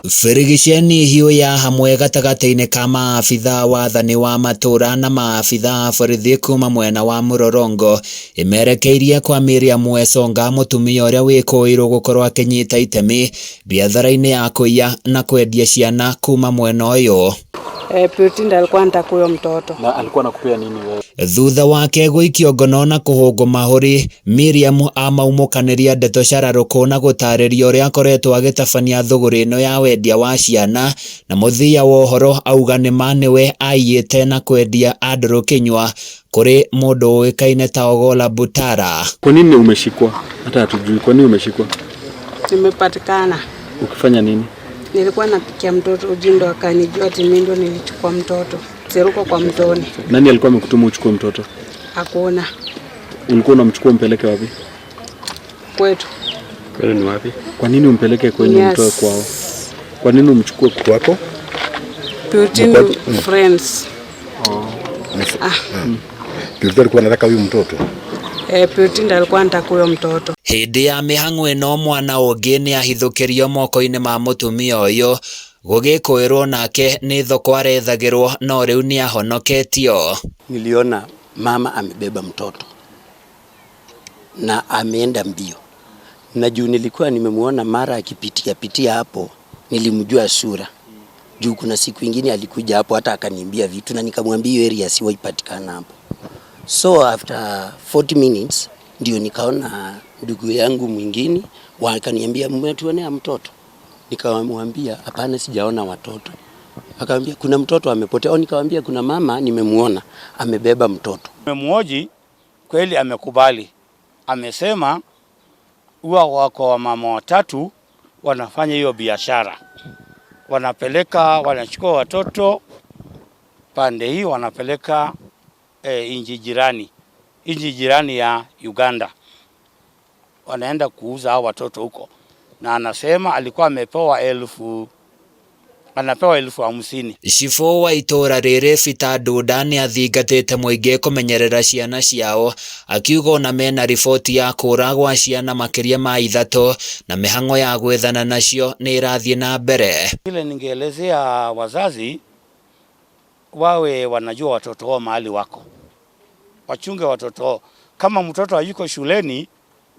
Birigiceni hiũ ya hamwe gatagatĩ-inĩ ka maabithaa wathani wa matũra na maabithaa a borithi kuma mwena wa Mlolongo ĩmerekeirie kwa Miriam Wesonga, mũtumia ũrĩa wĩkũĩirwo gũkorwo akĩnyita itemi biathara-inĩ ya kũiya na kwendia ciana kuma mwena ũyũ. Eh, Purity ndiye alikuwa anataka huyo mtoto. Na alikuwa anakupea nini wewe? Thutha wake gũikio ngono na kũhũngwo mahũri, Miriam amaumũkanĩria ndeto cararũkũ na gũtarĩria ũrĩa akoretwo agĩtabania thũgũrĩ ĩno ya wendia wa ciana, na mũthia wa ũhoro auga nĩma nĩwe aiyĩte na kwendia Andrew Kinyua kũrĩ mũndũ ũĩkaine ta Ogolla Butara. Kwa nini umeshikwa? Hata hatujui. Kwa nini umeshikwa? Nimepatikana. Ukifanya nini? Nilikuwa napikia mtoto uji ndo akanijua ati mimi ndo nilichukua mtoto. Seruko kwa mtoni. Nani alikuwa amekutuma uchukue mtoto? Hakuna. Ulikuwa unamchukua umpeleke wapi? Kwetu. Kwenu ni wapi? Kwa nini umpeleke kwenyu umtoe kwao? Kwa nini umchukue kwako? Purity ni friends. Ah. Purity alikuwa anataka huyu mtoto. Eh, Purity ndiye alikuwa anataka huyo mtoto. Hĩndĩ ya mĩhang'o ĩno mwana ũngĩ nĩahithũkĩrio moko-inĩ ma mũtumia ũyũ, gũgĩkũĩrwo nake nĩ thoko arethagĩrwo no rĩu nĩahonoketio. Niliona mama amebeba mtoto na ameenda mbio, na juu nilikuwa nimemuona mara akipitia pitia hapo, nilimjua sura juu kuna siku ingine alikuja hapo hata akaniambia vitu na nikamwambia hiyo area siwahi patikana hapo. So after 40 minutes ndio nikaona ndugu yangu mwingine wakaniambia, mmetuonea mtoto? Nikamwambia hapana, sijaona watoto. Akamwambia kuna mtoto amepotea. Nikamwambia kuna mama nimemuona amebeba mtoto. Nimemhoji kweli, amekubali, amesema huwa wako wamama watatu wanafanya hiyo biashara, wanapeleka, wanachukua watoto pande hii wanapeleka nchi jirani ya Uganda, wanaenda kuuza hao watoto huko, na anasema alikuwa amepewa elfu anapewa 50,000. Cibũ wa itũra rĩrĩ Peter Ndunda nĩathingatĩte mũingĩ kũmenyerera ciana ciao, akiuga ona mena riboti ya kũra gwa ciana makĩria ma 3 na mĩhang'o ya gwethana nacio nĩ ĩrathiĩ na mbere. Ile ningeelezea wazazi wawe wanajua watoto wao mahali wako, wachunge watoto wao. Kama mtoto hayuko shuleni,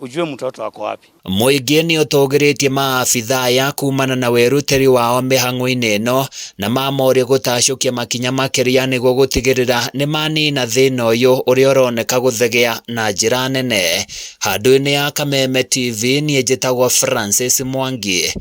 ujue mtoto ako wapi. Mũingĩ nĩ ũtũgĩrĩtie maabithaa aya kumana na wĩrutĩri wao mĩhang'o-inĩ ĩno na mamoria gũtacũkia makinya makĩria nĩguo gũtigĩrĩra nĩmanina thĩna ũyũ ũrĩa ũroneka gũthegea na njĩra nene. Handũ-inĩ ya Kameme TV niĩ njĩtagwo Francis Mwangi.